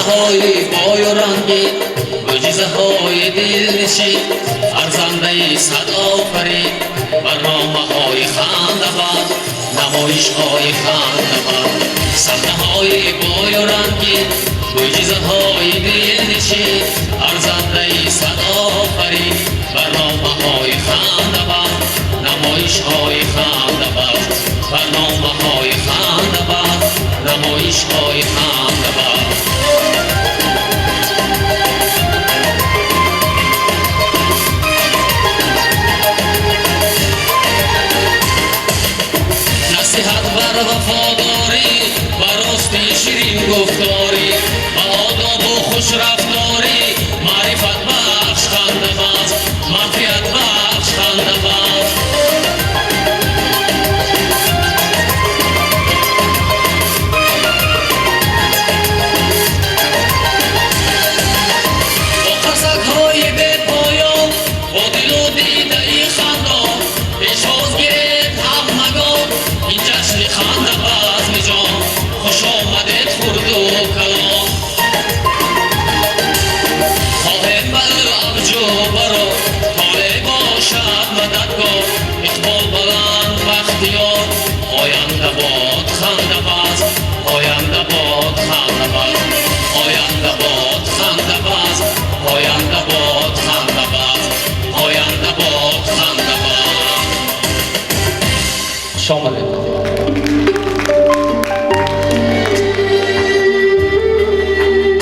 Саҳнаҳои бою рангин, мӯъҷизаҳои дилнишин, арзандаи садофарин, барномаҳои хандабад, намоишҳои хандабад. Саҳнаҳои бою рангин, мӯъҷизаҳои дилнишин, арзандаи садофарин, барномаҳои хандабад, намоишҳои хандабад, барномаҳои хандабад, намоишҳои хандабад. Насиҳат бар вафодорӣ, ба рости ширин гуфторӣ, ба одобу хушрафторӣ, маърифат бахш хандабад, манфиат бахш хандабад. Бо қарсакҳои бепоён, бо дилу дидаи хандон, пешвоз гиред ҳамагон ин ҷашни хандабазми ҷон. Хуш омадед хурду калон. Хоҳем ба ӯ авҷу баро, толеъ бошад мададгор, иқбол баланд бахтиёр, оянда бод хандабаз, оянда бод хандабаз, оянда бод хандабаз, оянда бод хандабаз, оянда бод хандабаз. Хуш омадед.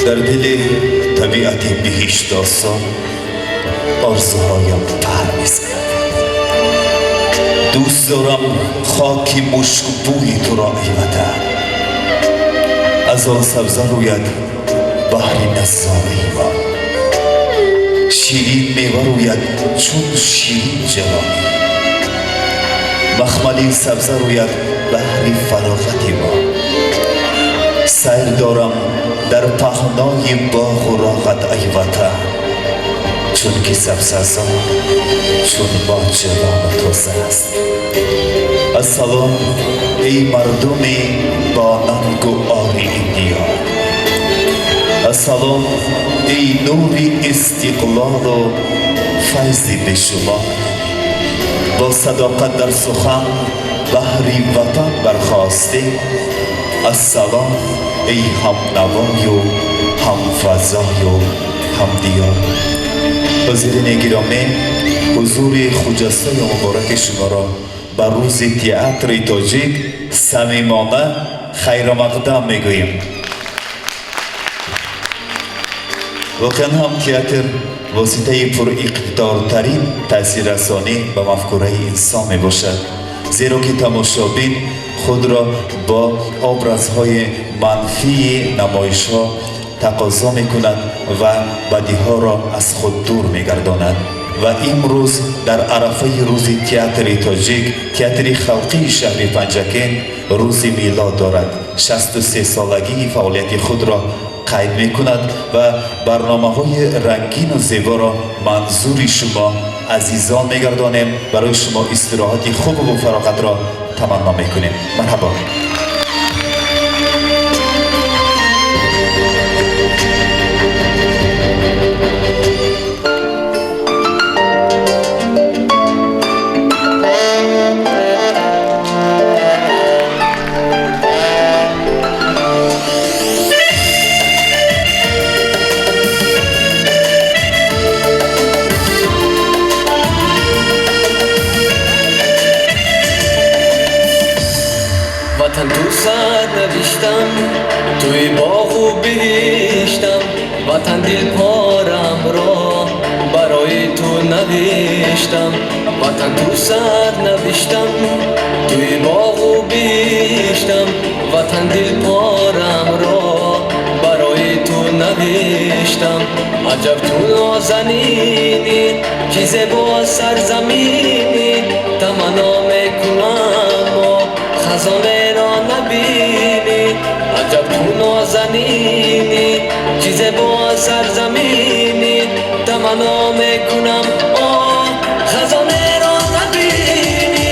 Дар дили табиати биҳиштосо орзуҳоям пар мезанад. Дӯст дорам хоки мушкбӯи туро, эй ватан. Аз он сабза рӯяд баҳри назораи мо, ширин мева рӯяд чун ширин ҷавонӣ, махмалин сабза рӯяд баҳри фароғати мо. Сайр дорам дар паҳнои боғу роғат, ай ватан, чунки сабзазор чун мо ҷавону тоза аст. Ассалом, эй мардуми бо нангу ори ин диёр, ассалом, эй нури истиқлолу файзи бешумор. Бо садоқат дар сухан баҳри ватан бархосте, ассалом, эй ҳамнавою ҳамфазою ҳамдиёр. Ҳозирини гиромӣ, ҳузури хуҷастаю мубораки шуморо ба рӯзи театри тоҷик самимона хайромақдам мегӯем. Воқеан ҳам театр воситаи пуриқтидортарин таъсиррасонӣ ба мафкураи инсон мебошад, зеро ки тамошобин худро бо образҳои манфии намоишҳо тақозо мекунад ва бадиҳоро аз худ дур мегардонад. Ва имрӯз дар арафаи рӯзи театри тоҷик театри халқии шаҳри Панҷакент рӯзи милод дорад, 63-солагии фаъолияти худро қайд мекунад ва барномаҳои рангину зеборо манзури шумо азизон мегардонем. Барои шумо истироҳати хубу фароғатро таманно мекунем. Марҳабо. Ватан ту сар навиштам, туи боғу биҳиштам, ватан дилпорамро барои ту навиштам. Ватан ту сар навиштам, туи боғу биҳиштам, ватан дилпорамро барои ту навиштам. Аҷаб ту нозанинӣ, ки зебо сарзаминӣ, таманно мекунам мо хазонеро набинӣ. Аҷаб ту нозанинӣ, ки зебо сарзаминӣ, таманно мекунам о хазонеро набинӣ.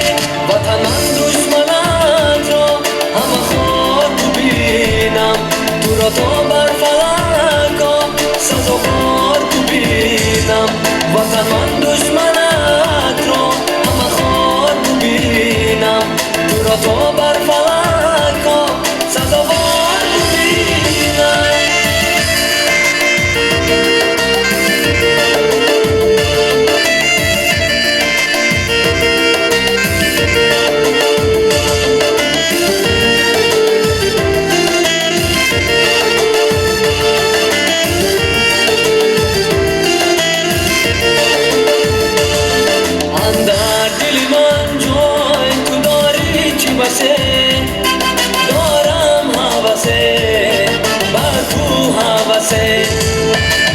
Ватан ман душманатро ҳама хор бубинам, туро то бар фалак Ватан ман душманат ро ҳама хор бубинам, туро то бар фалакҳо сазовор бубинам. Андар дили ман ҷой ту дорӣ чӣ басе, дорам ҳавасе ба ту ҳавасе.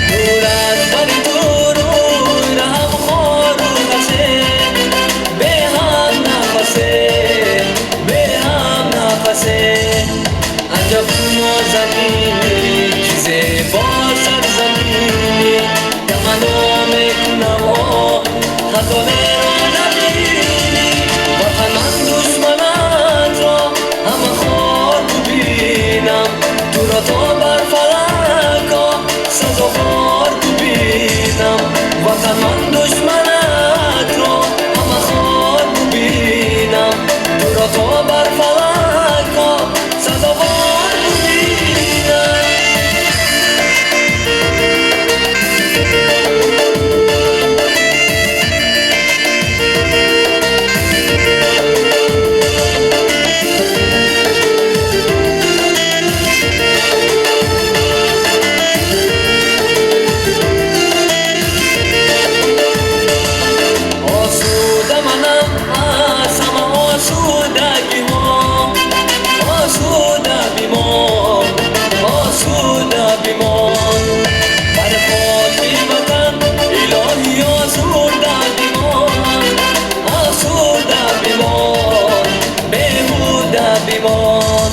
Дур аз бари ту рӯй раҳам хору хасе, беҳам нафасе, беҳам нафасе. Аҷаб нозанинӣ, чӣ зебо сарзаминӣ, таманно мекунам оҳ хазонеро набинӣ. Ватан ман душманат ро ҳама хор бубинам, туро то бар фалакҳо сазовор бубинам. Ватан ман душманат ро ҳама хор бубинам, туро то бар фалакҳо сазовор бубинам. Осуда манам аз ҳама осудагиҳо, осуда бимон, осуда бимон. Бар хоки ватан илоҳӣ осуда бимон, осуда бимон, беҳуда бимон.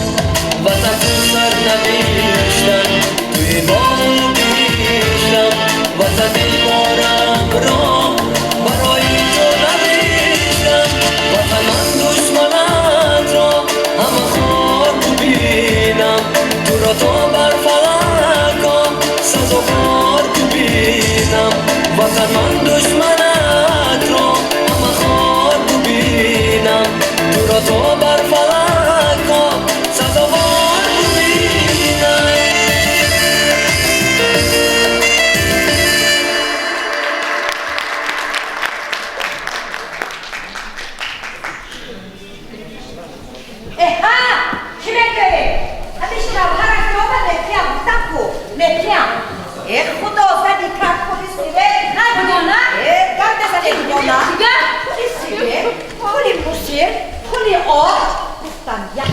Ватан ту сарнавиштам, туи боғу биҳиштам, ватан дилборам ро барои ту навиштам. Ватан ман душманат ро ҳама хор бубинам, туро то бар фалакҳо сазовор бубинам. Ватан ман душманат ро ҳама хор бубинам, туро то бар фалакҳо сазовор бубинам. Эҳа, чӣ мегӯӣ? Ҳамин шавҳарам ки омад, метиям, гуфтам ку, метиям. Э, худо, зади кард пули свет. На, дугона? Э, гап мезани, дугона. Чига? Пули свет, пули мусир, пули об. Гуфтам, як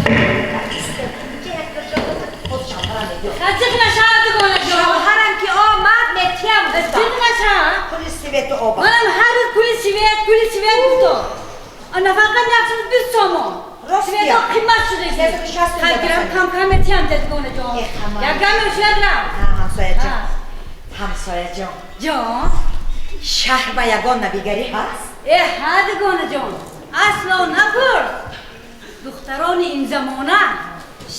боз шавҳарам мегӯяд. Ха, чиқ наша, дугона ҷон. Шавҳарам ки омад, метиям, гуфтам. Чиқ наша? Пули свету об. Манам ҳар рӯз пули свет, пули свет гуфтам. А нафақа 120 сомон. Рост Свето я. қимат шуда. Сесаду шасту Ҳар грамм кам кам метиям, дугона ҷон. Э, хамон. Як грамм шуяд рафт. Ҳа, ҳамсояҷон. Ҳа. Ҳамсояҷон. Ҷон. Шаҳр ба ягон навигарӣ ҳаст? Э, ҳа, дугона ҷон. Асло напурс. Духтарони ин замона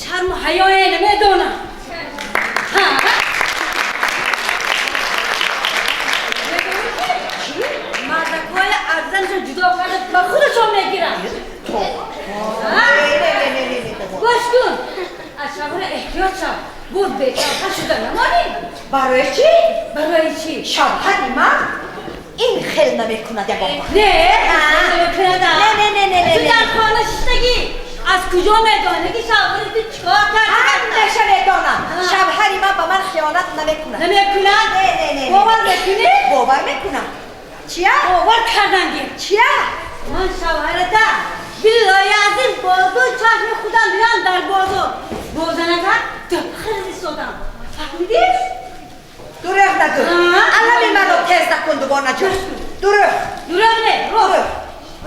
шарму ҳаёе намедонанд. Ҳа. Мардакҳои аз занашон ҷудо карда ба худашон мегиранд. Ҳа? Не, не, не, не, не, не. Гӯш кун, аз шавҳара эҳтиёт шав, боз бешавҳар шуда намонӣ. Барои чӣ? Барои чӣ? Шавҳари ман ин хел намекунад ягон вақт. Не, Ҳа. намекунад. Не, не, не, не, не, Ту не. дар хона шиштагӣ, аз куҷо медонӣ ки шавҳари ту чикор кард? Ҳамаша медонам. Ҳа. Шавҳари ман ба ман хиёнат намекунад. Намекунад? Не, не, не, не. Бовар мекунӣ? Бовар мекунам. Чия? Бовар кардан гир. Чия? Ман шавҳарата биллоҳи азим бо ду чашми худам дидам дар бозор. Бо занака тӯпхирз истодам. Фаҳмидӣ? Дурӯғ нагӯ. Ҳа? Алами маро тез накун, дугона ҷон. Дурӯғ. Дурӯғ не, рост. Дурӯғ.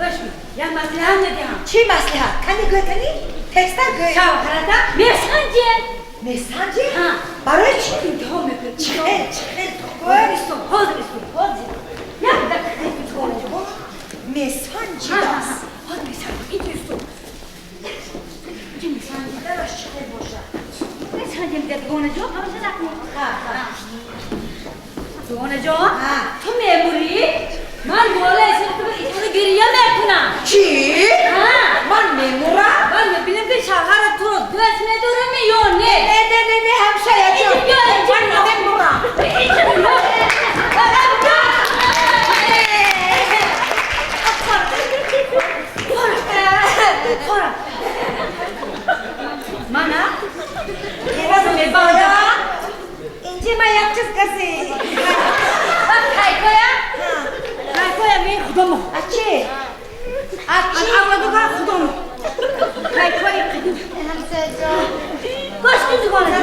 Гӯш кун, як маслиҳат медиҳам. Чӣ маслиҳат? Кани гӯй, кани? Тезтар гӯй. Шавҳарата месанҷе. Месанҷӣ? Ҳа. Барои чӣ? Имтиҳон мекунӣ. Чӣ хел, чӣ хел? Ҳозир исто, ҳозир исто, ҳозир. Як дақиқа имтиҳон. Месанҷидааст. Ҳозир месанҷ, инҷо исто. Инҷо месанҷ. Дараш чӣ хел бошад? Месанҷем, дугона ҷон, ҳамаша накун. Ҳа, ҳа. Дугона ҷон, ту мемурӣ? Ман болои сари ту истода гиря мекунам. Чӣ? Ман мемурам? Ман мебинам ки шавҳара туро дӯст медорам ё не? Не, не, не, не, ҳамсоя ҷон. Ман намемурам. Мана? Мебандам. Инҷи ман як чиз каси. Кайкоя? Кайкоя ми худомо. А чӣ? А чӣ? Авладуга худомо. Кайкоя қадим. Ҳамсоя ҷон. Гӯш кун дугона ҷон.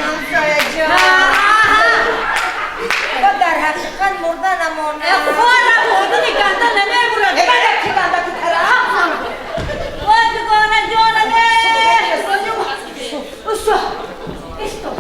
Ҳамсоя ҷон. Ба дар ҳақиқат мурда намонам. Хора мурдани ганда намемурад. Бада ки банда ки тараф. Вой дугона ҷонам. Усто. Исто.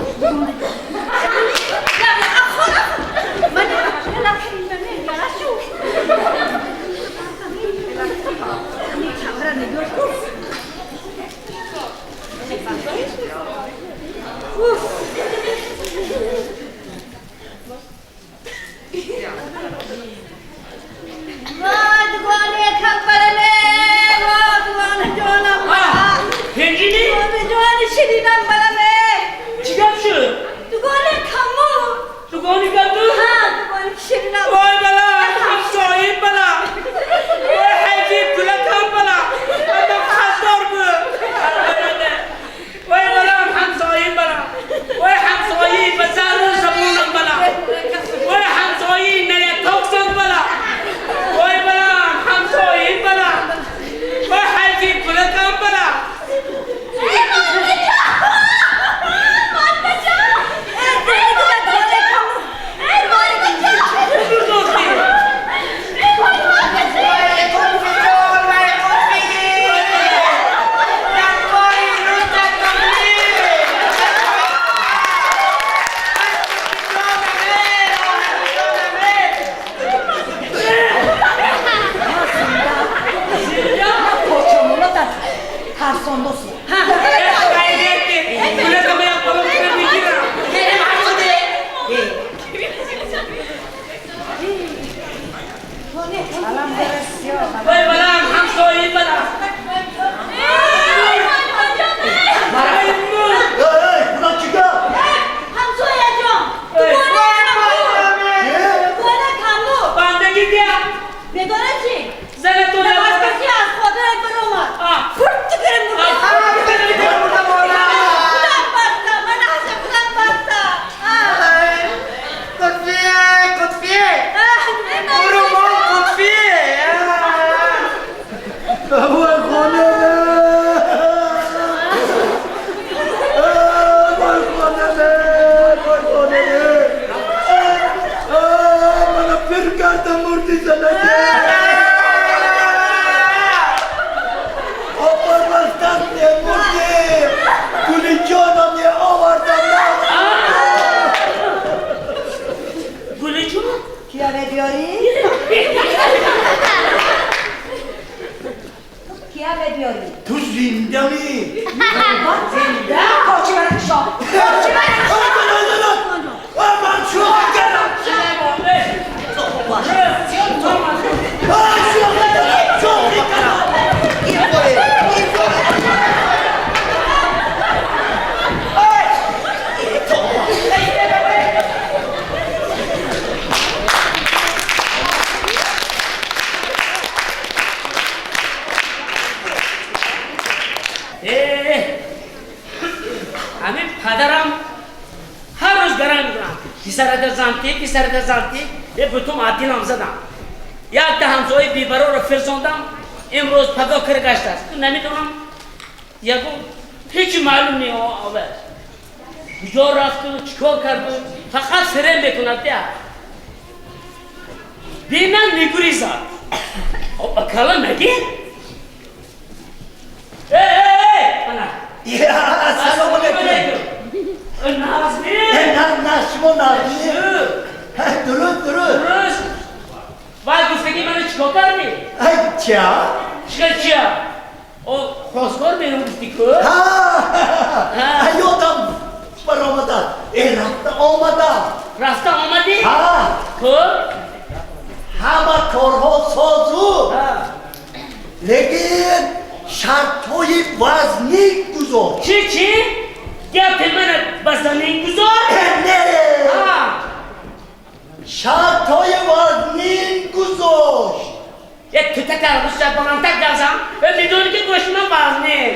Ey, ey, ey! Ana. Ya, assalomu alaykum. Nazmi! чикор кардӣ? Ай, ча? Чикор чия? О, хостгор берун гуфтӣ ку? Ҳа, ёдам баромадад. Э, рафта омадам. Рафта омадӣ? Ҳа. Хуб? Ҳама корҳо созу. Лекин шартҳои вазнин гузошт. Чӣ, чӣ? Гапи мана ба замин гузор? Э, не! Шартҳои вазнин гузошт. Як тута карбуша баландтар газам. Э, медонӣ ки гӯшти ман вазнин.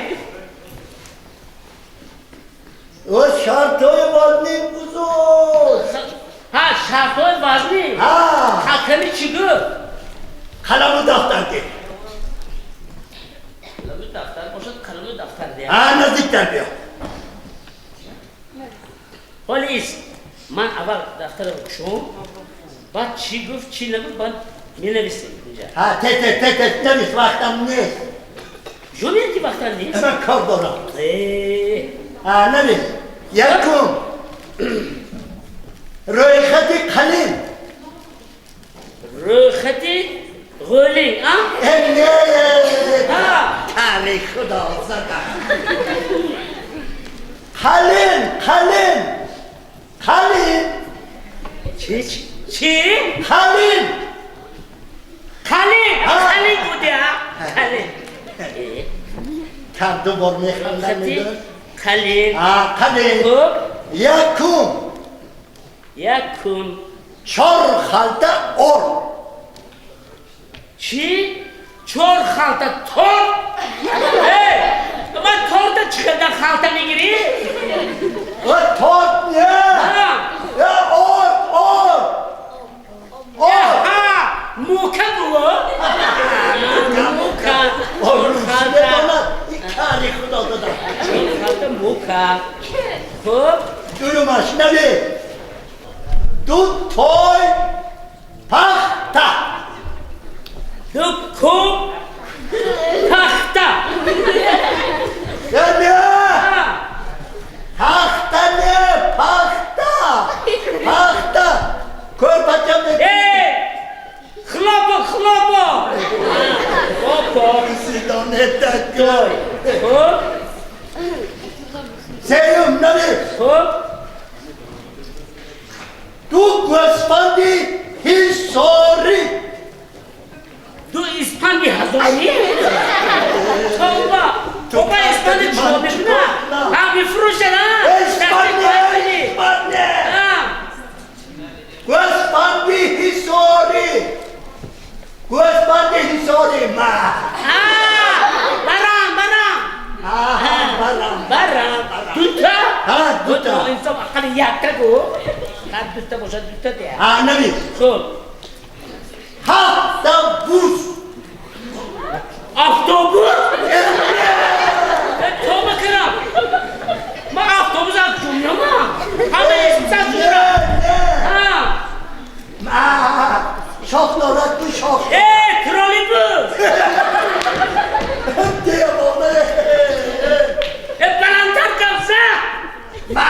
О, шартҳои вазнин гузошт. Ҳа, шартҳои вазнин? Ҳа. Ҳаками чӣ гуфт? Қаламу дафтар деҳ. Қаламу дафтар бошад, қаламу дафтар деҳ. Ҳа, наздиктар биё. Ҳоли ист. Ман аввал дафтарро кушом, баъд чӣ гуфт, чӣ нагуфт, баъд менависем инҷа. Ҳа, те те те те навис, вақтам нест. Ҷо мери ки вақтам нест? Ман кор дорам. Э. Ҳа, навис. Якум. Рӯйхати қалин. Рӯйхати ғӯлин, а? Э, не. Ҳа. Тари худо зада. Қалин, қалин. Қалин. Чӣ, чӣ? Чӣ? Қалин. Қалин, Ҳа. қалин буди, а? Қалин. Э. Кар ду бор механдам Рӯйхати медонӣ? қалин. Ҳа, қалин. Хуб. Якум. Якум. Чор халта орд. Чӣ? Чор халта торт? Э, ман торта чӣ қадар халта мегирӣ? О, торт не. Ҳа. Э, орд, орд. Орд. Ҳа, мука буо? Мука. Орд Чор халта. медонад. И кари худо додам. Чор халта мука. Хуб. Дуюмаш, нави. Ду той пахта. Ду куб пахта. Э, не. Ҳа. Пахта не, пахта. Пахта. Кӯрпача ме. Э, хлопок, хлопок. Хлопок. Сидонетакой. Хуб. Сеюм, нави. Хуб. Ду гӯсфанди ҳисорӣ. Ду испанди ҳазорӣ? Тавба! Бобо, испанди чико мекуна? Ҳа, мефурӯшад, а? Испанд не, испанд не. Ҳа. Гӯсфанди ҳисорӣ. Гӯсфанди ҳисорӣ. Ма. Ҳа, барам, барам. Аҳа, барам. Барам. Дута? Ҳа, дута. Инсоф, ақалли якта гу. Ҳар дута бошад, дута дея. Ҳа, навис. Хуб. Ҳафта бус. Автобус? Э, тавба кунам. Ман автобус аз ҷумлама. Ҳама эсмса Не, шура. не. Ҳа. Ма. Шох дорад ку шох. Э, троллейбус. Девона. Э, баландтар гапза. Ма.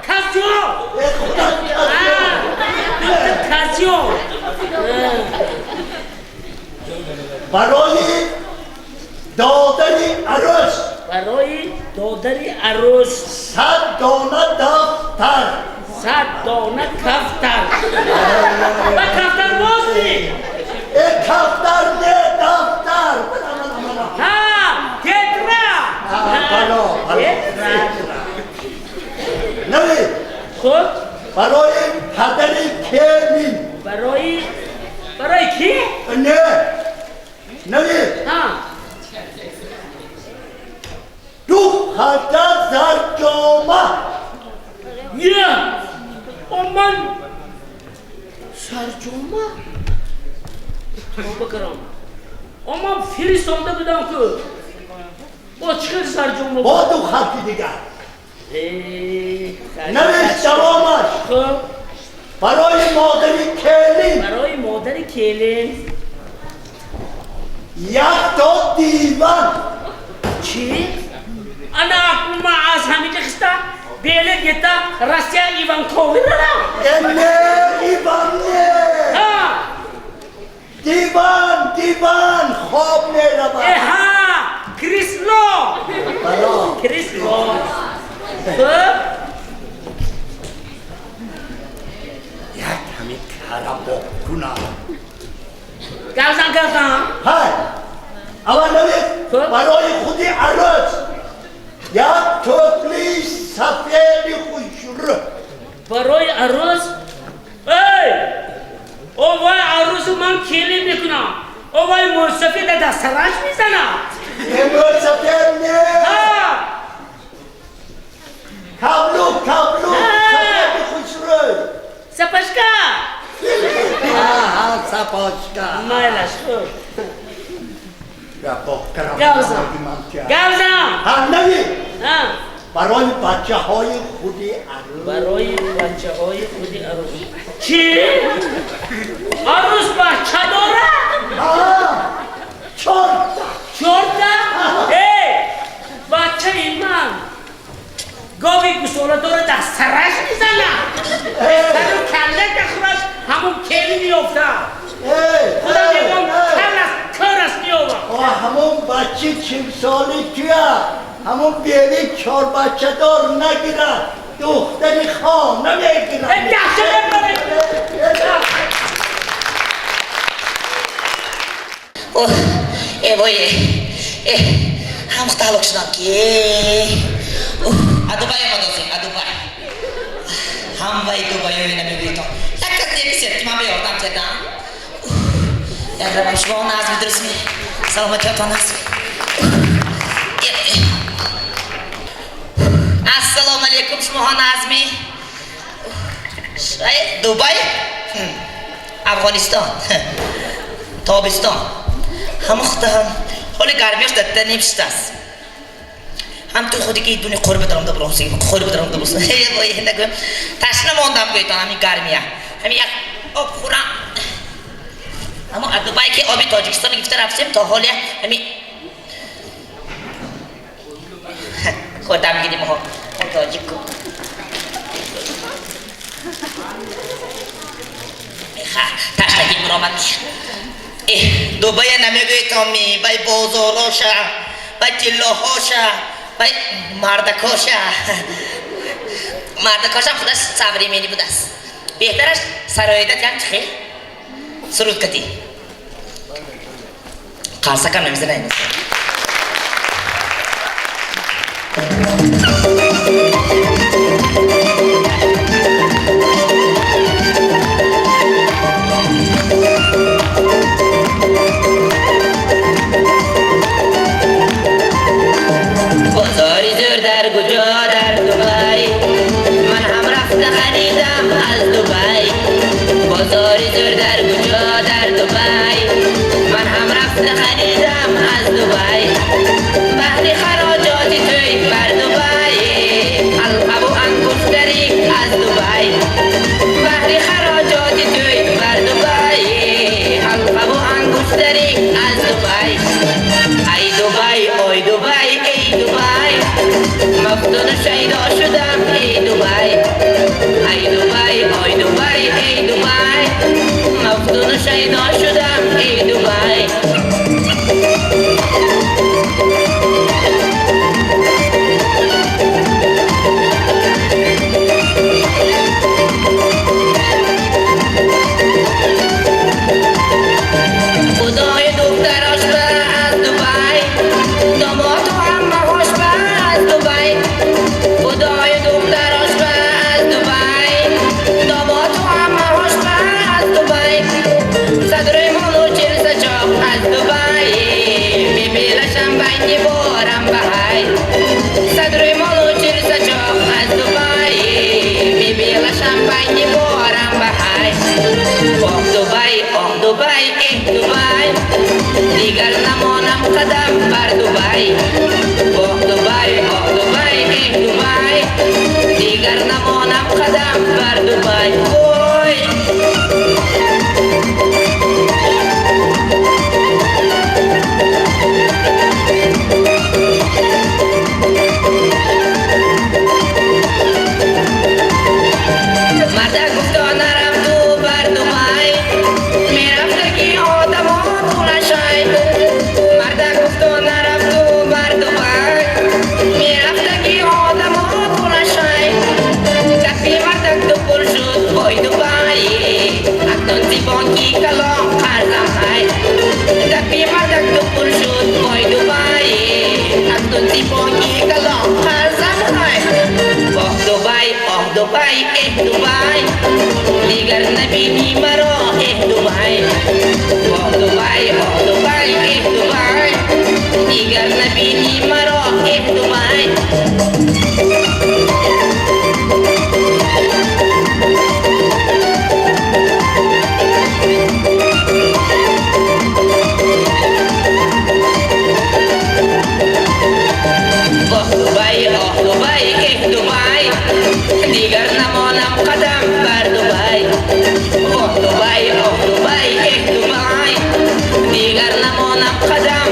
Казио. Э, худо. Дута казио. Барои додани арӯс. Барои додари арӯс. 100 дона дафтар. 100 дона кафтар. Ба кафтар бозӣ. Э, кафтар не, дафтар. Ҳа, тетра. Ҳа, бало, бало. Тетра. Нави. Хуб. Барои падари келин. Барои ки? Не. Нави. Ҳа. Ду халта зарҷома. Я! Оман сарҷома? Тавба кунам. Оман фиристонда будам ку. Бо чӣ хел сарҷома? Бо ду халти дигар. Э, Навис давомаш. Хуб. Барои модари келин. Барои модари келин. Як то диван. Чӣ? Ана акнун ман аз ҳаминҷа хиста белет гета Россия Иванкови рарам. Э, не, Иван не. Ҳа. Диван, диван, хоб меравад. Эҳа, кресло. Бало. Кресло. Хуб. Як ками карабоб кунам. Гавзан, гавзан. Ҳай, аввал навис Хуб. барои худи арӯс як тӯфли сафеди хушрӯ. Барои арӯс? Эй! Овай арӯсу ман келин мекунам. Овай мӯйсафеда дар сараш мезанам. Мӯйсафед не. Ҳа. Каблук, каблук, Ҳа. сафеди хушрӯ. Сапожка. Ҳа, ҳа, сапожка. Майлаш, хуб. Гавзан. Гавзан. Ҳа, навис Ҳа. барои бачаҳои худи арӯс. Барои бачаҳои худи арӯс. Чӣ? Арӯс бача дорад? Ҳа, чорта. Чорта? Эй, бачаи ман гови гусола дорад, дар сараш мезанад. Сару калла дахраш ҳамун келин меёфтад. Худо мегӯям, кал аст, кор аст, меёвам. Ҳамун бачи чилсоли туя, ҳамун беви чорбачадор нагирад, духтари хона мегирад. Даҳша мебаред. Ох, э вой, э, ҳам ҳалок шудам ки. А Дубай омадозем, а Дубай. Ҳам вай Дубайои намегӯитон. Як кас немисед, ки ман ба ёрдам кардам. Як равам, шумо назми дурустми? Саломатиётон аст? Ассалому алайкум, шумоҳо назми? Дубай? Афғонистон. Тобистон. Ҳамохтаҳам. Ҳоли гармиаш датта немшитааст. Ҳам ту худи ки дуни қурби даромда буром, қурби даромда буром. Эй вой, нагӯям. Ташна мондам гӯйтон ҳамин гармия. Ҳамин як об хӯрам. Аммо аз Дубай ки оби Тоҷикистон гирифта рафтем, то ҳоли ҳамин хӯрдам гирим ҳо. Тоҷику. Ташнагӣ муромад. Дубая намегӯйтоми, вай бозороша, вай тиллоҳоша, вай мардакоша. Мардакошам худаш современный будааст. Беҳтараш сароидат ям чихел? Суруд катӣ. Қарсакам намезанай. Бозори зӯр дар куҷо? Дар Дубай. Ман ҳам рафта харидам аз Дубай. Бозори зӯр дар куҷо? Дар Дубай. Ман ҳам рафта харидам аз Дубай. Баҳри хароҷоти тӯй бар Дубай. Ҳалқаву ангуштарӣ аз Дубай. Баҳри хароҷоти тӯй бар Дубай. Ҳалқаву ангуштарӣ аз Дубай. Ай Дубай, ой Дубай, эй Дубай. Мафтуну шайдо шудам, эй Дубай. Ай Дубай, ой Дубай, эй Дубай. Мафтуну шайдо шудам, эй Дубай. Худои духтарош ба аз Дубай, домоду ҳамаҳош ба аз Дубай. Худои духтарош ба аз Дубай, домоду ҳамаҳош ба аз Дубай. Садрӯймону чилсачоқ аз Дубай, мебелашам байни борам баҳай. Садрӯймону чилсачоқ аз Дубай, мебелашам байни борам баҳай. Оҳ Дубай, оҳ Дубай, эҳ Дубай, дигар намонам қадам бар Дубай. Оҳ Дубай, оҳ Дубай, эҳ Дубай, дигар намонам қадам бар Дубай. Ой! Марда гуфто нарам ту бар Дубай, мерафтаги одам. Гардун зи бонги калон қарзам ҳай. Оҳ Дубай, оҳ Дубай, эҳ Дубай, дигар набинӣ маро, эҳ Дубай. Оҳ Дубай, оҳ Дубай, эҳ Дубай, дигар набинӣ маро, эҳ Дубай. Оҳ Дубай, оҳ Дубай, эҳ Дубай, дигар намонам қадам бар Дубай. Оҳ Дубай, оҳ Дубай, эҳ Дубай, дигар намонам қадам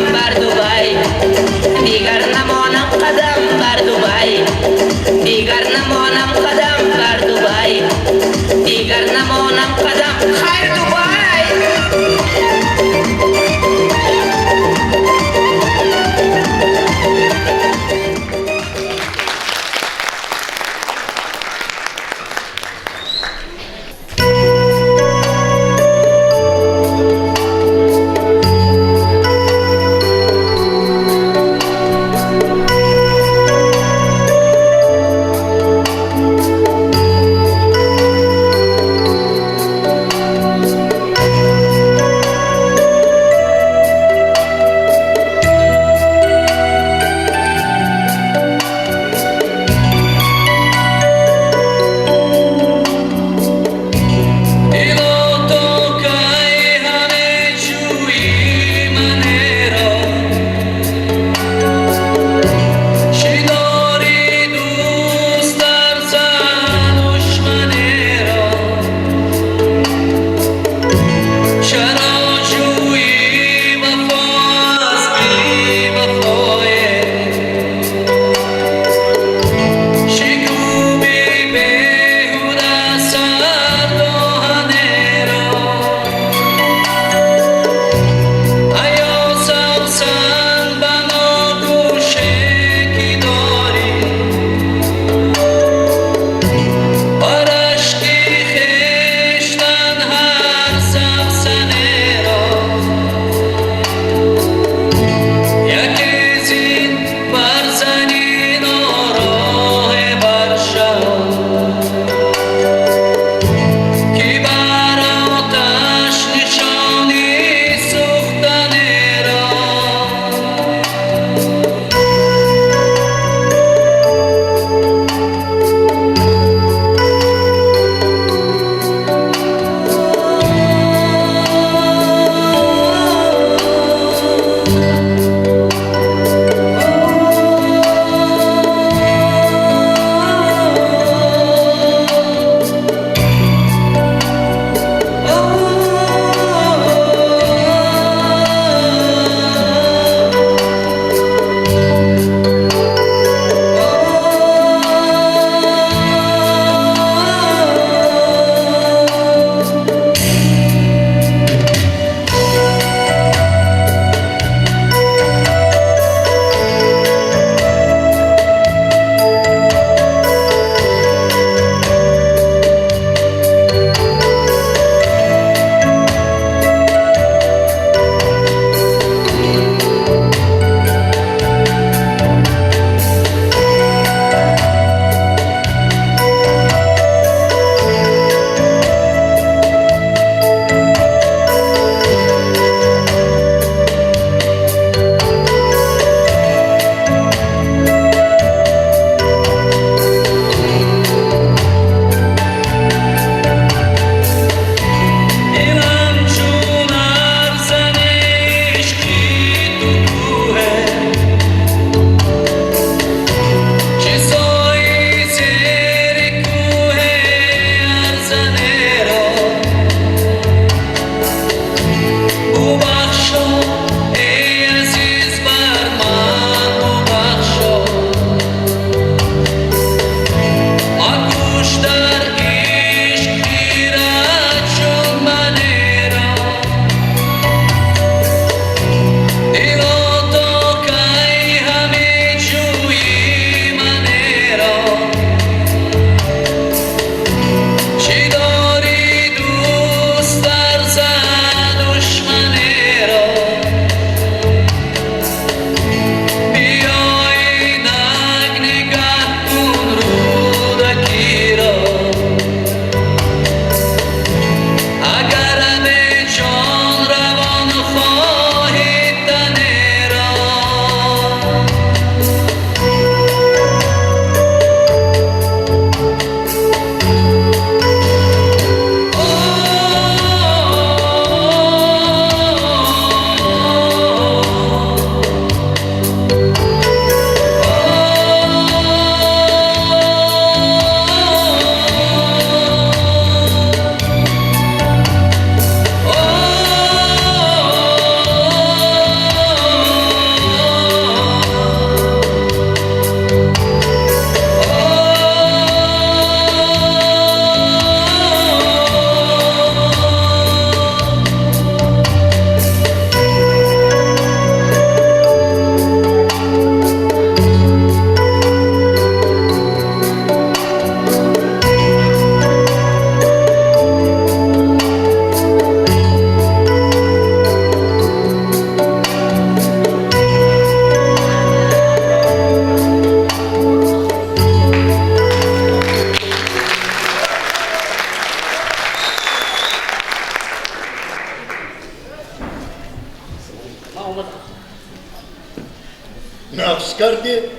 Нақс кардӣ?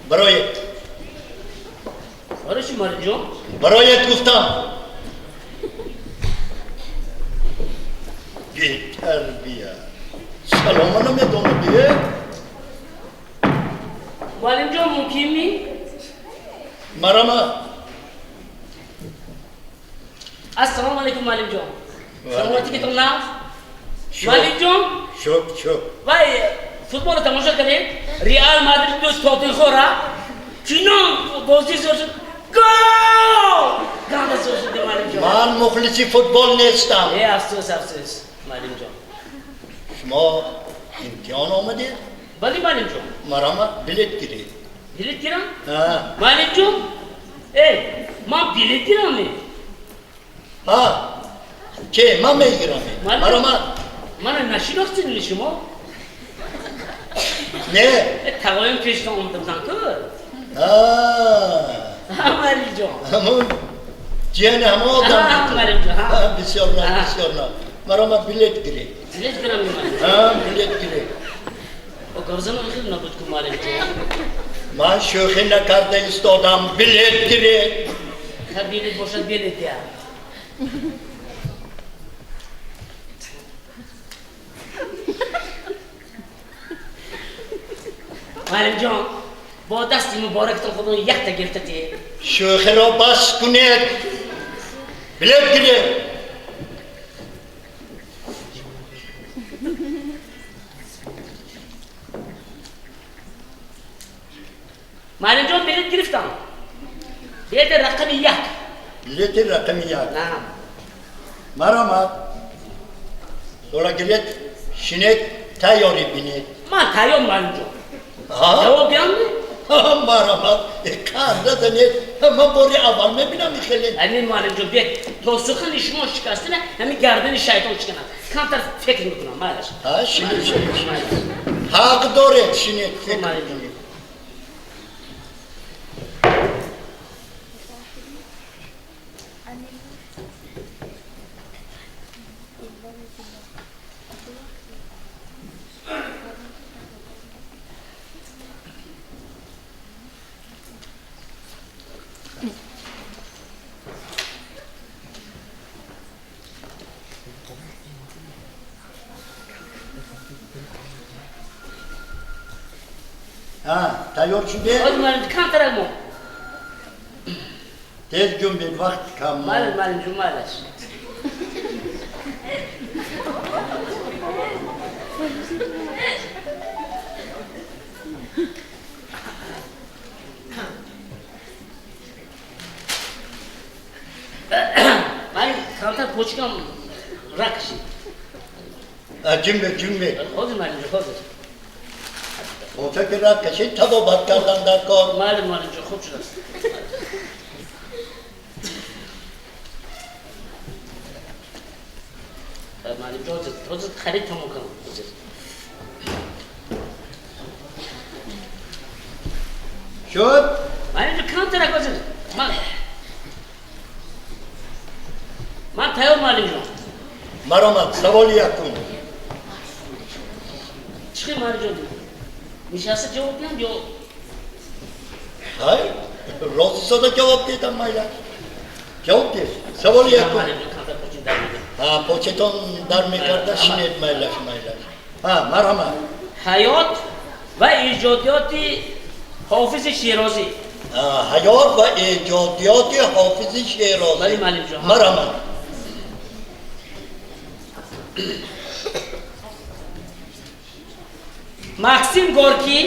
Бароят. Барои чӣ, муаллим ҷон? Бароят гуфтам. Бетарбия. Салома намедонӣ? Муаллим ҷон, мумкин ми? Марама. Ассалому алайкум, муаллим ҷон. Саломатигитон нағз? Муаллим ҷон? Шук, шук. Вай, футболро тамошо кардем? Реал Мадрид дӯст Тоттенхора. Чунон бозӣ зӯр шуд. Гол! Ганда зӯр шуд, муаллим ҷон. Ман мухлиси футбол нестам. Э, афсӯс, афсӯс, муаллим ҷон. Шумо имтиҳон омадед? Бале, муаллим ҷон. Марама, билет гиред. Билет гирам? Ҳа. Муаллим ҷон? Э, ман билет гирам? Ҳа. Че, ман мегирам. Марама. Мана нашинохтед шумо? Не. Тағоим пештон омада будам ку? Ҳа. Ҳа, муаллим ҷон. Ҳамон ҷияни ҳамон одам. Ҳа, муаллим ҷон. Ҳа, бисёр на, бисёр на. Марама, билет гиред. Билет гирам, муаллим? Ҳа, билет гиред. О, гавзанам хеле набуд ку, муаллим ҷон. Ман шӯхӣ накарда истодам. Билет гиред. Ҳа, билет бошад, билет я. Муаллим ҷон, бо дасти муборактон худо якта гирифта те. Шӯхиро бас кунед. Билет гиред. Муаллим ҷон, билет гирифтам. Билети рақами 1. Билети рақами 1. На. Марамат. Ҳола гиред, шинед, тайёрӣ бинед. Ман тайёр, муаллим ҷон. Ҳа? Ҷавоб диҳам? Марамат, қанда занед. Ман бори аввал мебинам хеле. Ҳамин, муаллим ҷон, биед то сухани шумо шикастина, ҳамин гардани шайтон шиканад. Камтар фикр мекунам, майлаш. Ҳа, шинед, шинед. Ҳақ доред, шинед, фикр кунед. Тайёр шудед? Камтарак мо. Тез ҷунбед, вақт кам. Мале, мале, ҷун, малеш. Мале, камтар почкам рак шид. Ҷунбед, ҷунбед. Ҳозир, мале, ҷун, ҳозир. Поча ки рак кашид, табобат кардан дар кор. Мале, мале, ҷун, хуб шудааст. Мале, ҷун, ҳозир, ҳозир харид тамом кунам, ҳозир. Шуд? Мале, ҷун, камтарак ҳозир. Ман тайёр, муаллим ҷон. Маромад, саволи якум. Чӣ хел, муаллим ҷон? Нишаста ҷавоб диҳам ё? Ҳай, рости сода ҷавоб дедам, майла. Ҷавоб деҳ. Саволи якум. Ҳа, почетон дар мекарда, шинед, майлаш, майлаш. Ҳа, марҳамат. Ҳаёт ва эҷодиёти Ҳофизи Шерозӣ. Ҳаёт ва эҷодиёти Ҳофизи Шерозӣ. Бале, муаллим ҷон. Марҳамат. Максим Горкий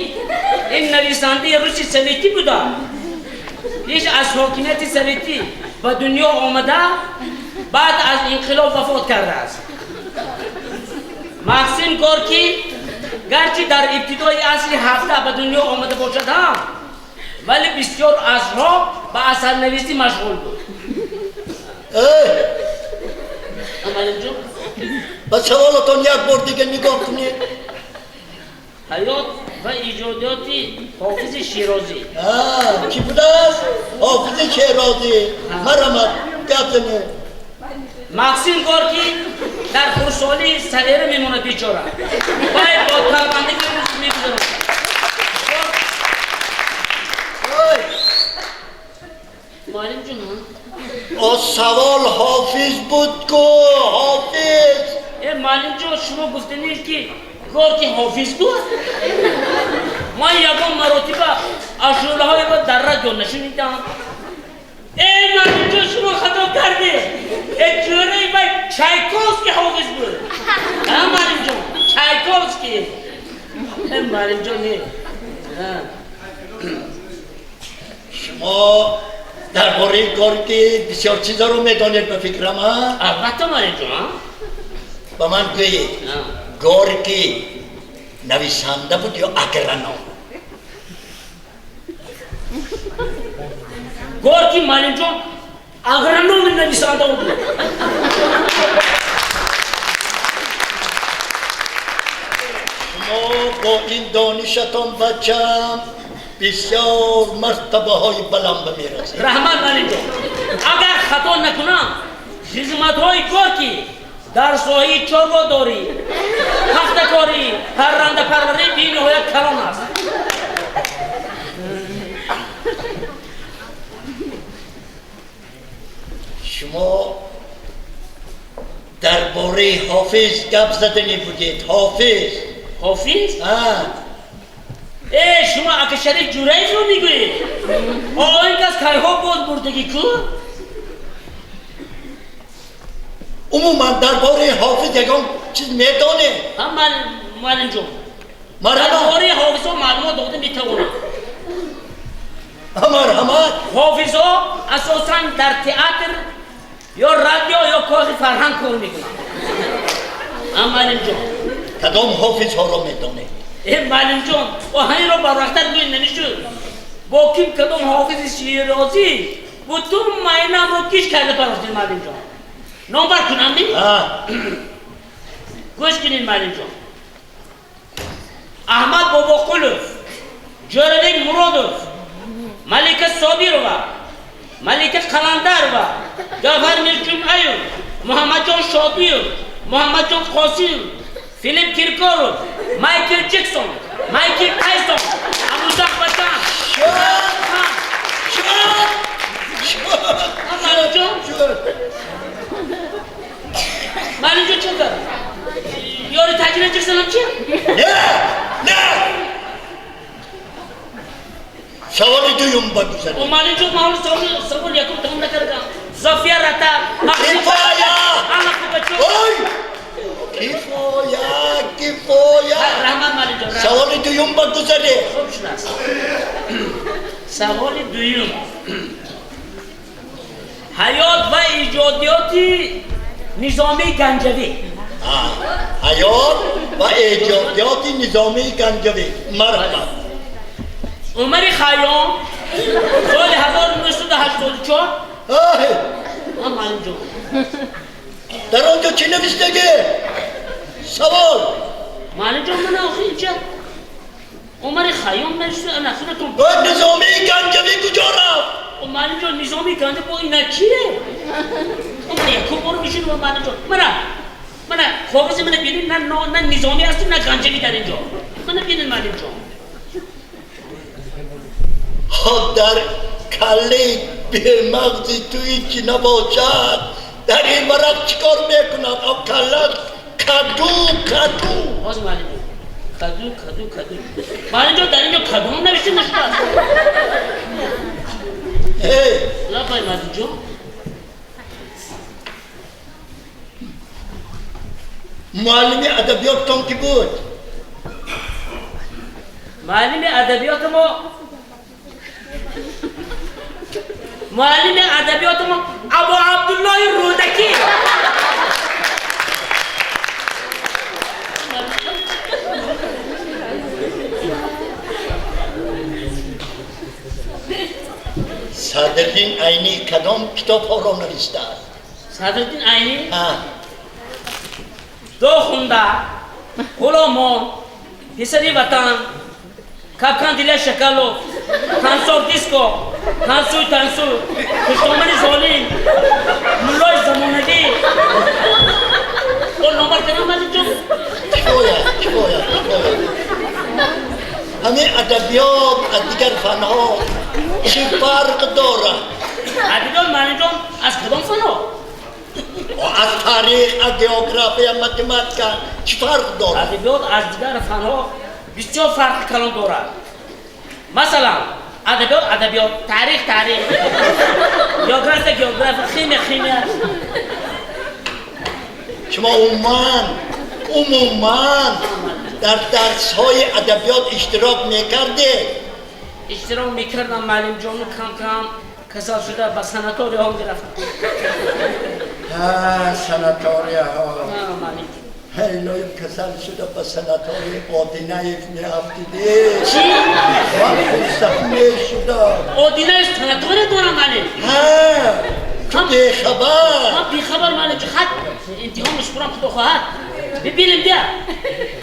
ин нависандаи руси советӣ буда. Пеш аз ҳокимияти советӣ ба дунё омада, баъд аз инқилоб вафот кардааст. Максим Горкий гарчи дар ибтидои асри 17 ба дунё омада бошад ҳам, вале бисёр асрҳо ба асарнависӣ машғул буд. Муаллим ҷон? Ба саволатон як бор дига нигоҳ кунед. Ҳаёт ва эҷодиёти Ҳофизи Шерозӣ. Ҳа, чӣ будааст? Ҳофизи Шерозӣ. Марамат, гап занед. Максим Горкий дар хурдсолии салера мемонад бечора. Вай бо талбандагӣ рӯз мегузаронад. буд ку, Ҳофиз. Муаллимҷон, шумо гуфтанед, ки Горки Ҳофиз буд? Ман ягон маротиба ашулаҳоеро дар радио нашунидам. Муаллимҷон, шумо хато кардед. Ҷӯраи вай Чайковский Ҳофиз буд. Муаллимҷон, Чайковский. Муаллимҷон, не. Шумо дар бораи Горки бисёр чизаро медонед, ба фикрам, а? Албатта, муаллимҷон. Ба ман гӯед, Горки нависанда буд ё агроном? Горки, муаллимҷон, агрономи нависанда буд. Шумо бо ин донишатон, бачам, бисёр мартабаҳои баланд ба мерасед. Раҳмат, муаллимҷон. Агар хато накунам, хизматҳои Горки дар соҳаи чорводорӣ, пахтакорӣ, паррандапарварӣ бениҳоят калон аст. Шумо дар бораи Ҳофиз гап заданӣ будед. Ҳофиз. Ҳофиз? Шумо ака Шариф Ҷураевро мегӯед? Ин кас кайҳо боз бурдагӣ ку? Умуман дар бораи Ҳофиз ягон чиз медонед? Ҳа, муаллимҷон, дар бораи ҳофизҳо маълумот дода метавонам. Марҳамат. Ҳофизҳо асосан дар театр ё радио ё кохи фарҳанг кор мекунанд. Ҳа, муаллимҷон. Кадом ҳофизҳоро медонед? Муаллимҷон, оҳанеро барвақттар гӯед намешуд. Бо ким кадом ҳофизи широзӣ бутун майнамро киш карда парохтед, муаллимҷон. Номбар кунам ми? Гӯш кунед, муаллимҷон. Аҳмад Бобоқулов, Ҷӯрабек Муродов, Малика Собирова, Малика Қаландарова, Ҷаъфар Мирҷумъаев, Муҳаммадҷон Шодиев, Муҳаммадҷон Қосимов, Филипп Киркоров, Майкл Ҷексон, Майкл Тайсон, Абузақ Ватан. Муаллимҷон, муаллимҷон, чӣ кард? Ёри таҷриба ҷирсанам чи? Не, не. Саволи дуюм ба гузаред. Муаллимҷон, ман ҳоло савол якум тамом накардам. Зофия Ратар, Кифоя! Алла Пугачёва. Ой! Кифоя, кифоя. Раҳмат, муаллимҷон. Саволи дуюм ба гузаред. Хуб шудааст. Саволи дуюм. Ҳаёт ва эҷодиёти Низомии Ганҷавӣ. Ҳаёт ва эҷодиёти Низомии Ганҷавӣ. Марҳамат. Умари Хайём соли 1984. Муаллимҷон. Дар он ҷо чӣ навиштагӣ? Савол. Муаллимҷон, ман охир инҷа Умари Хайём навишта, ана худатон. Низомии Ганҷавӣ куҷо рафт? Муаллимҷон, Низомии Ганҷавӣ бо ина чие? Ман якум бор мешунавам, муаллимҷон. Мана, мана коғази мана бинед, на Низомӣ ҳасту, на Ганҷавӣ дар инҷо. Мана бинед, муаллимҷон. Дар каллаи бемағзи ту ҳеҷ набошад. Дар ин варақ чӣ кор мекунад? Об калла каду, каду. Боз, муаллимҷон. Каду, каду, каду. Муаллимҷон, дар инҷо кадом навишта нашудааст? Лаббай, муаллимҷон. Муаллими адабиёттон кӣ буд? Муаллими адабиёти мо, муаллими адабиёти мо Абу Абдуллоҳи Рӯдакӣ. Садриддин Айнӣ кадом китобҳоро навиштааст? Садриддин Айнӣ? Ҳа. Дохунда, Ғуломон, Писари ватан, Капкан для шакалов, Танцор диско, Танцуй, танцуй, Хуштомани золим, Муллои замонавӣ. О, номбар кардам, муаллимҷон? Кифоя, кифоя, кифоя. Ҳамин адабиёт аз дигар фанҳо чӣ фарқ дорад? Адабиёт, муаллимҷон, аз кадом фанҳо? Аз таърих, аз география, математика чӣ фарқ дорад? Адабиёт аз дигар фанҳо бисёр фарқи калон дорад. Масалан, адабиёт адабиёт, таърих таърих, география география, химия химия. Шумо умуман дар дарсҳои адабиёт иштирок мекардед? Иштирок мекардам, муаллимҷон, кам-кам касал шуда ба санаторияҳо мерафтам. Санаторияҳо. Илоҳим, касал шуда ба санатории Одинаев меафтидед. Чӣ? Ман хурсанд мешудам. Одинаев санатория дорам, муаллим? Ҳа, ту бехабар. Ман бехабар, муаллим, хат имтиҳон месупорам, худо хоҳад. Бибинем бия.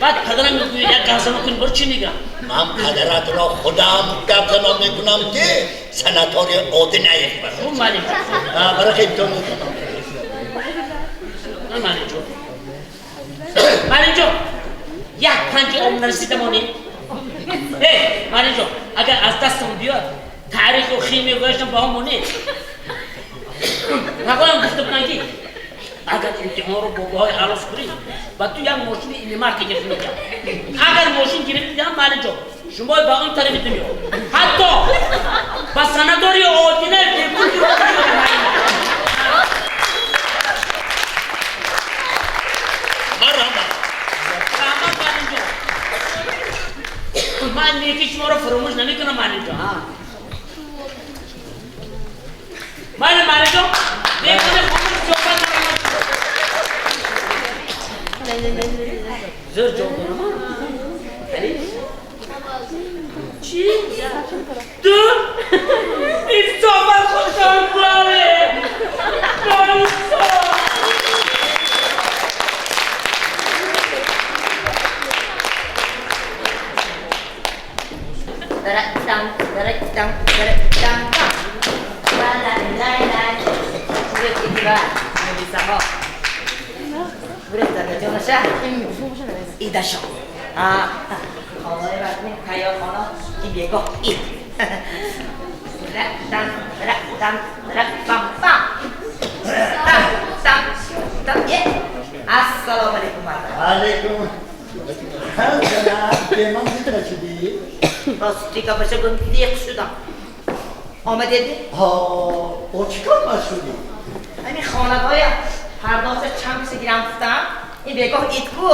Баъд падарам мегӯяд, як гапзано кунем, бор чӣ мегӯям? Ман падаратро худам гапзано мекунам, ки санатории Одинаев барад. Хуб, муаллим. Барои имтиҳон мекунам. Муаллимҷон. Муаллимҷон, як панҷи об нарасида монем. Э, муаллимҷон, агар аз дастам биёд, таъриху химия гӯяштам ба ҳам монед. Тағоям гуфта буданд, ки агар имтиҳонро бо баҳои аъло супорӣ, ба ту як мошини иномарка гирифта медиҳам. Агар мошин гирифта диҳам, муаллимҷон, шумо ба он тарафи дунё, ҳатто ба санатории Одинаев бепул гирифта медиҳам. Марҳамат. Раҳмат, муаллимҷон. Ман неки шуморо фаромӯш намекунам, муаллимҷон. Майли, муаллимҷон, мехоҳем хомӯш суҳбат кунам. Зӯр ҷавоб дорам. Чӣ? Ду? Инсофат худтон бале. Инсоф. Дарактам, дарактам, дарактам, ла ла ла ла. Мелисаҳо. Буред дадаҷонаша. Идашо. Холаи вазни ҳаёхона ин бегоҳ ид. Рактам, рактам, рактам, пам. Там, там, там. Е. Ассалому алайкум, марда. Алайкум. Беман зида шудӣ? Рости гапаша гум лиқ шудам. Омадед? Ҳо, бо чӣ кор машғулӣ? Ҳамин хонадоя пардохта чанд киса гирам гуфтам, ин бегоҳ ид ку.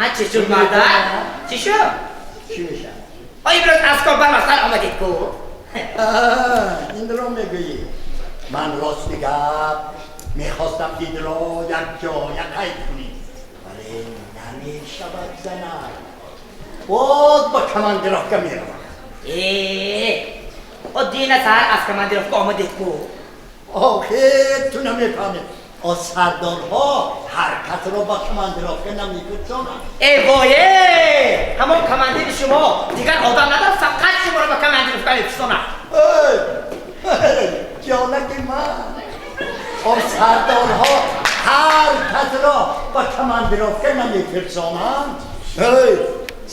А чӣ шуд, марда? Чӣ шуд? Чӣ мешавад? О, имрӯз аз кор бармастар омадед ку. Инро мегӯӣ? Ман рости гап мехостам идро якҷоя қайд кунем, вале намешавад, занак. Боз ба командировка меравам. Э, о дина саҳар аз командировка омадед ку. Охир ту намефаҳмӣ. О сардорҳо ҳар касро ба командировка намефирсонанд. Э вое! Ҳамон командири шумо дигар одам надорад, фақат шуморо ба командировка мефирсонад. Ҷонаки ман, о сардорҳо ҳар касро ба командировка намефирсонанд. Эй,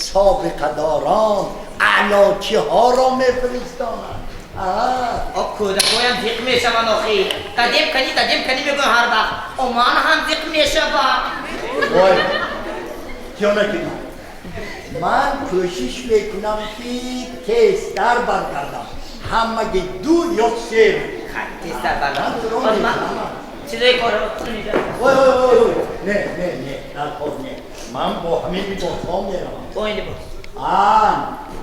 собиқадорон, аълочиҳоро мефиристонанд. О кӯдакҳоям зиқ мешаванд охи. Дадем кани, дадем кани мегӯям ҳар вақт. О ман ҳам зиқ мешавам. Вой, ҷонаки ман, ман кӯшиш мекунам, ки тезтар баргардам. Ҳамаги 2 ё 3 рӯз. Хай, тезтар баргардам. Чизои корро Вой, вой, вой, вой. Не, не, не, дар кор не. Ман бо ҳамин либосҳо меравам. Бо ин либос?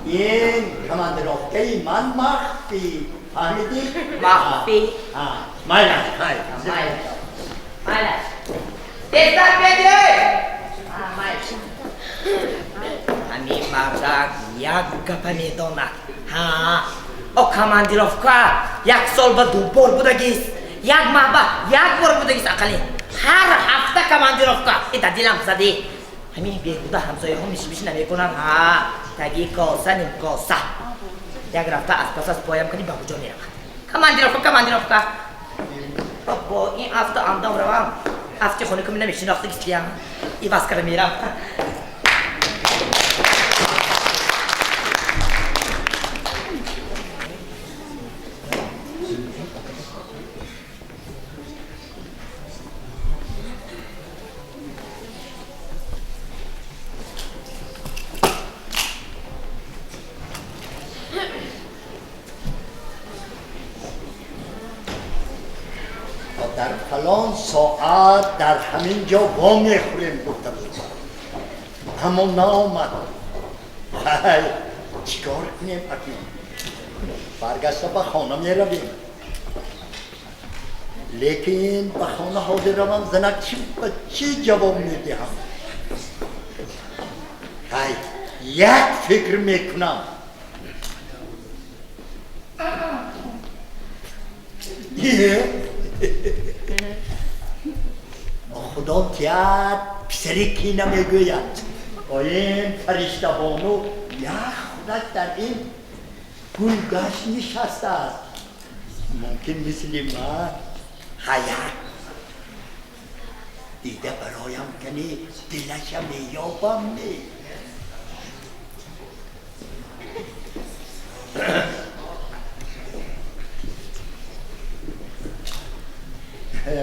Ин командировкаи ман махфӣ. Фаҳмидӣ? Махфӣ? Майлаш, хай. Майлаш. Майлаш. Тезтар биёед! Майлаш. Ҳамин мардак як гапа медонад. Ҳа, о командировка як сол ба 2 бор будагист. Як маҳ ба як бор будагист ақаллин. Ҳар ҳафта командировка. Э, дар дилам задӣ. Ҳамин беҳуда ҳамсояҳо мишмиш намекунанд. Ҳа, таги коса ним коса. Як рафта аз пас аз поям кунӣ ба куҷо меравад? Командировка, командировка. Бо ин афту андом равам. Афти хони куми намешинохта гистиям. Иваз кара мерам. Фалон соат дар ҳамин ҷо во мехӯрем гуфта буд, аммо наомад. Ҳай, чӣ кор кунем акнун? Баргашта ба хона меравем, лекин ба хона ҳозир равам, занак ба чӣ ҷавоб медиҳам? Ҳай, як фикр мекунам. Худо тият, писари ки намегӯяд. Оин фариштабону як худаш дар ин гулгашт нишастааст. Мумкин мисли ман ҳаят дида бароям кани дилаша меёбам не.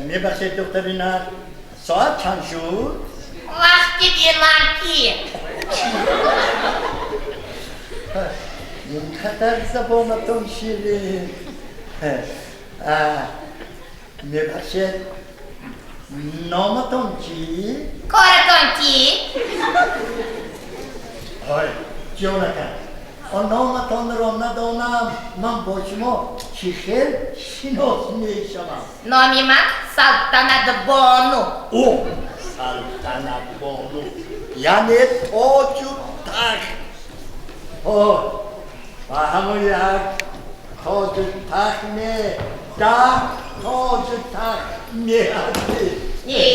Мебахшед, духтари нар, соат чанд шуд? Вақти беланки. Инқадар забонатон ширин. Мебахшед, номатон чӣ? Коратон чӣ? Ой, ҷонакам, он номатонро надонам, ман бо шумо чӣ хел шинос мешавам? Номи ман Салтанатбону. О, Салтанатбону, яъне тоҷу тахт. О, ба ҳамон як тоҷу тахт не, 10 тоҷу тахт меҳастӣ. Не.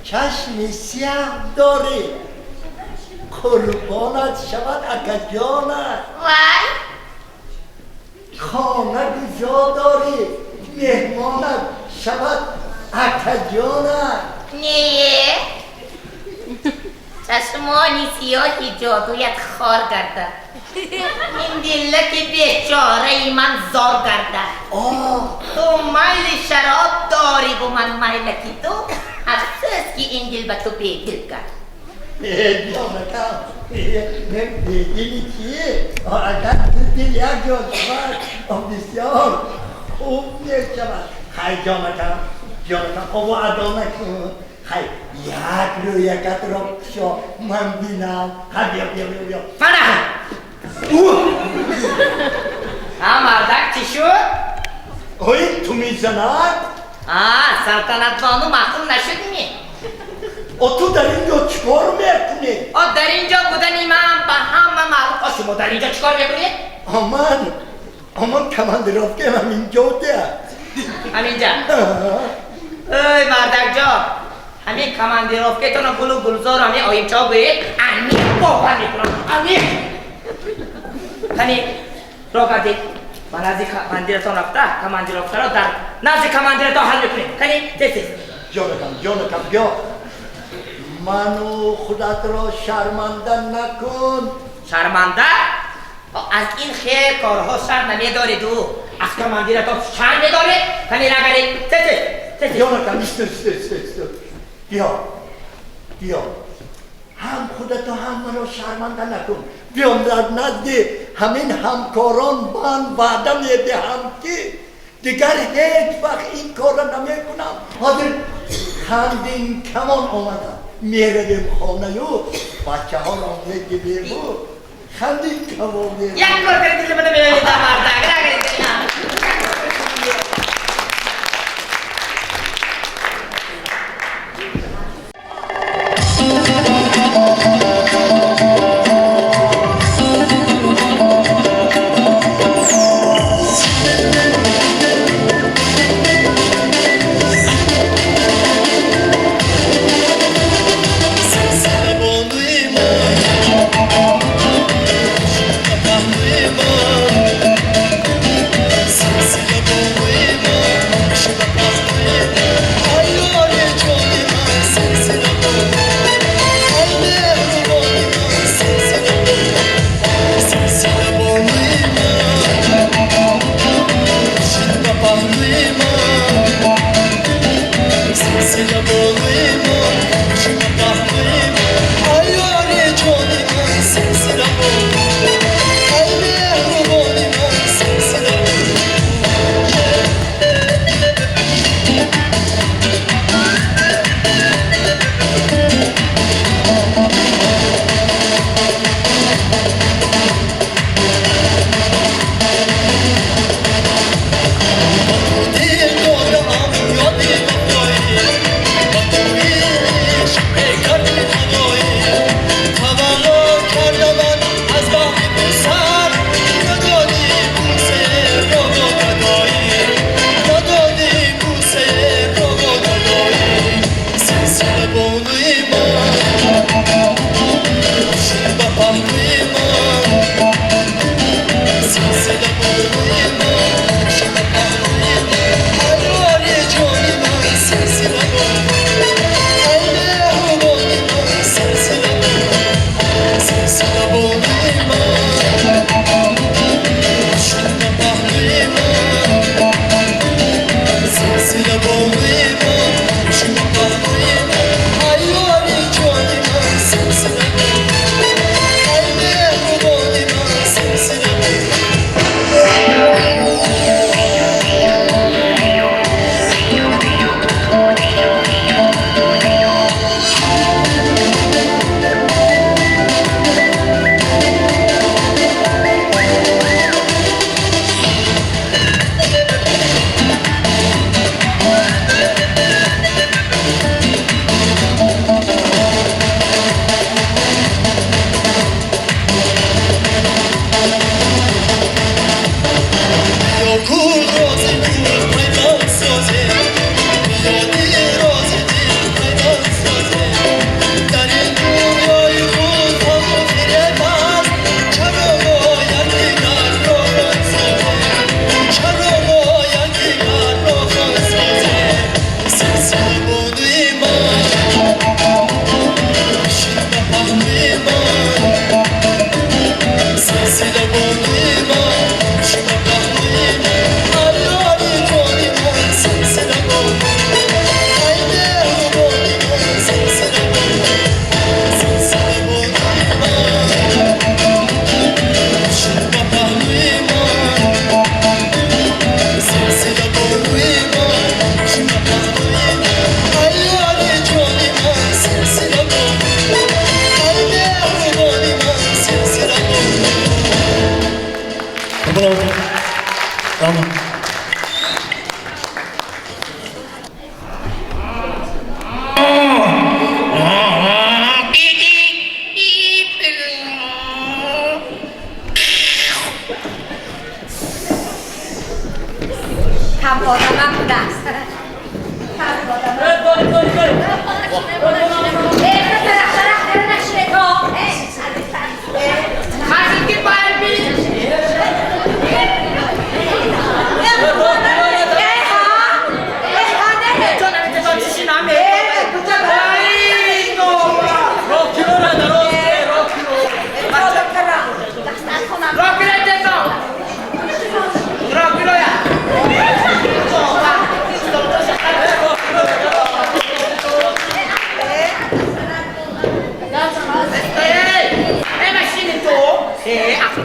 Чашми сиёҳ дорӣ, қурбонат шавад акаҷонат. Вай. Хона куҷо дорӣ, меҳмонат шавад акаҷонат. Не. Чашмони сиёҳи ҷодуят хор гардад. Ин дилаки бечораи ман зор гардад. Ту майли шароб дорӣ бу ман майлаки ту. Афсӯс, ки ин дил ба ту бедил кард. Ҷонакам, мен бедили чӣ? Агар ду дил як ҷо шавад, бисёр хуб мешавад. Хай, ҷонакам, ҷонакам, обу адо накун. Хай, як рӯякатро кушо, ман бинам. Хай, биё, биё, биё, биё. Мана! Ҳа, мардак, чӣ шуд? Ой, ту мезанад? А, Салтанатбону маъқул нашудми? О, ту дар ин ҷо чӣ кор мекунӣ? О, дар ин ҷо будани ман ба ҳама маълум. О, шумо дар ин ҷо чӣ кор мекунед? Оман командировкаам ҳамин ҷо да. Ҳаминҷа? Эй, мардакҷо, ҳамин командировкаетонро гулу гулзор ҳамин оимчаҳо гӯед, амиқ бовар мекунам, амиқ. Кани, роҳ кардед, ба назди командиратон рафта, командировкаро дар назди командиратон ҳал мекунем. Кани, тез тез. Ҷонакам, ҷонакам, биё. Ману худатро шарманда накун. Шарманда? Аз ин хел корҳо шарм намедоред ӯ. Аз командиратон шарм медоред? Кани, нагаред. Тез тез. Тез тез. Ҷонакам, исто, исто, исто, исто. Биё, биё. Ҳам худато ҳам маро шарманда накун. Биё дар назди ҳамин ҳамкорон ман ваъда медиҳам, ки дигар ҳеҷ вақт ин корро намекунам. Ҳозир хандин камон омадам. Меравем хонаю бачаҳоро мегирему хандин камон меравем. Як кор кардед, дили мана меоед, мардак. Нагаред.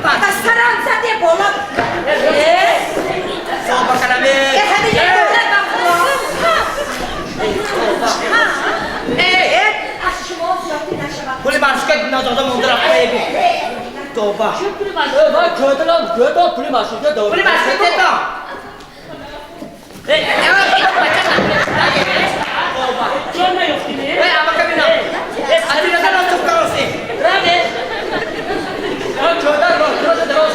Ба сарам заде боло. Тоба кардам. Э, ҳамин боло ба Худо. Э, Аз шумо зиёдтӣ нашавад. Пули маршрука надода монда рафта эгу. Тоба. Пули маршрука. Ман кӯдалам, кӯдам пули маршрутка дод. Пули маршрука додам. Э, Ҷон наёфтӣ, не? Э, амака бинам. Аз ин назар тух кароси. Раве. Ман кӯдал, кӯдал дароз.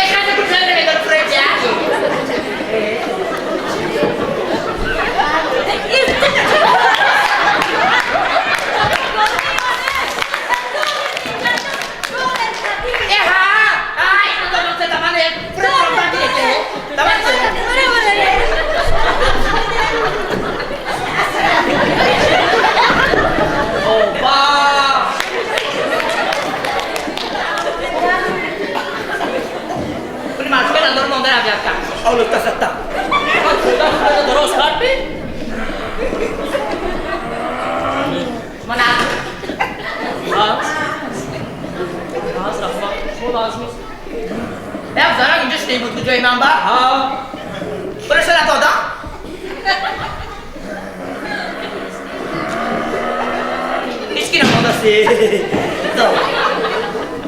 Э, хаза куҷо намедод пурҷа? Э, ҳа! Ай, додам се тамане. Пули трамвай гирифте. Таман се. Тоба. Пули маршрука надода монда рафта. Олуфта сатта. Ман кӯдал пулата дароз кард ми? Мана. Аз. Аз рафтам. Шумо аз ми? Э, занак инҷо шунида буд куҷои ман ба? Ҳа. Пулашо надодам? Ҳеҷ ки намодаси.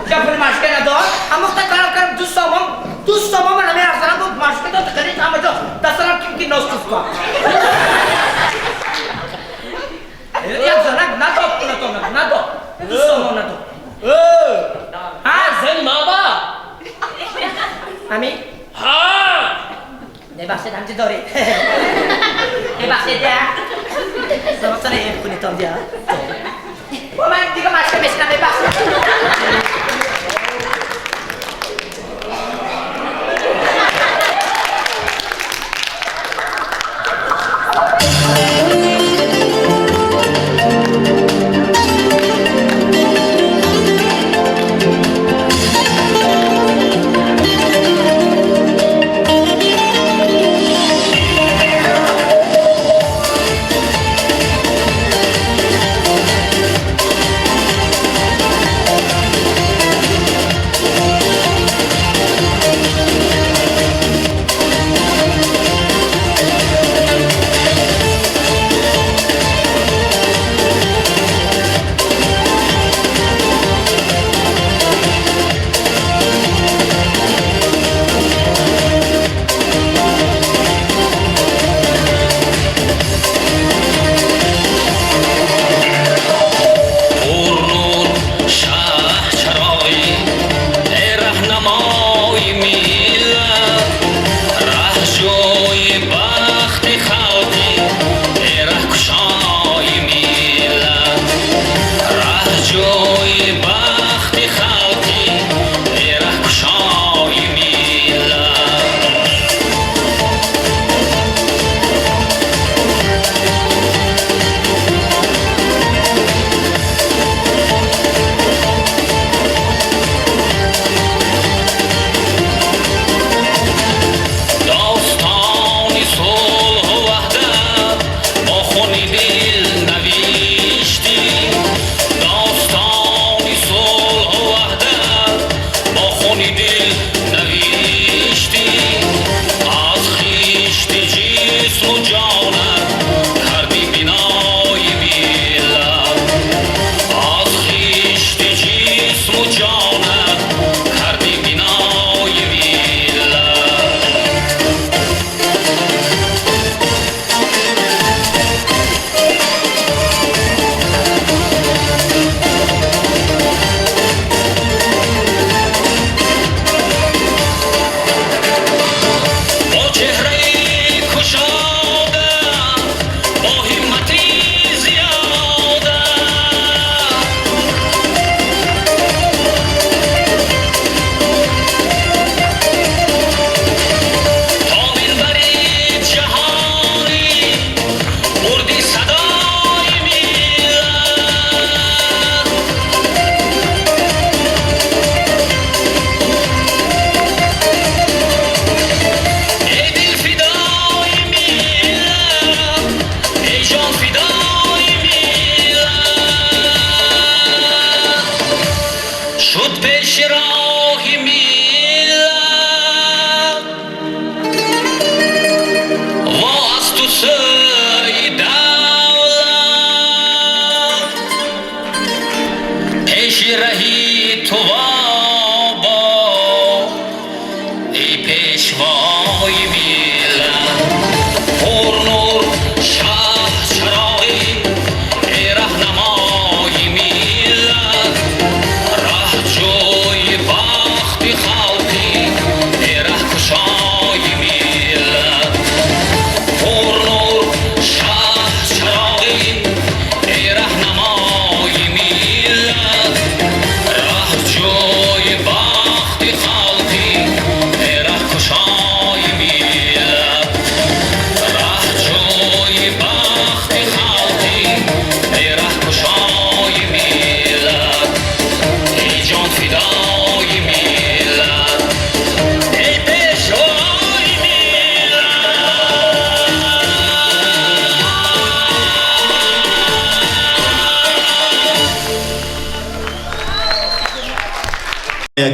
Ча пули маршрука надод? Ҳамохта карам карам 2 сомон, 2 сомон ман намерасонам буд маршрука дод қариб ҳама ҷо дастарам ким ки нос туфка. Як занак надод пулатона, надод. 2 сомон надод. Э, Ҳа? зани ман ба? Ҳамин? Ҳа. Мебахшед, ҳамчи доред. Мебахшед, я. Самасана эф кунитон дия. Бо ман дига маршрука мешинам, мебахшед.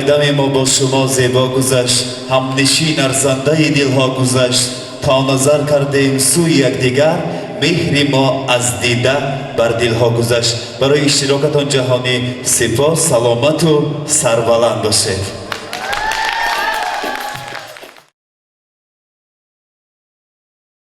Дами мо бо шумо зебо гузашт, ҳамнишин арзандаи дилҳо гузашт. То назар кардем сӯи якдигар, меҳри мо аз дида бар дилҳо гузашт. Барои иштирокатон ҷаҳонӣ сипос, саломату сарбаланд бошед.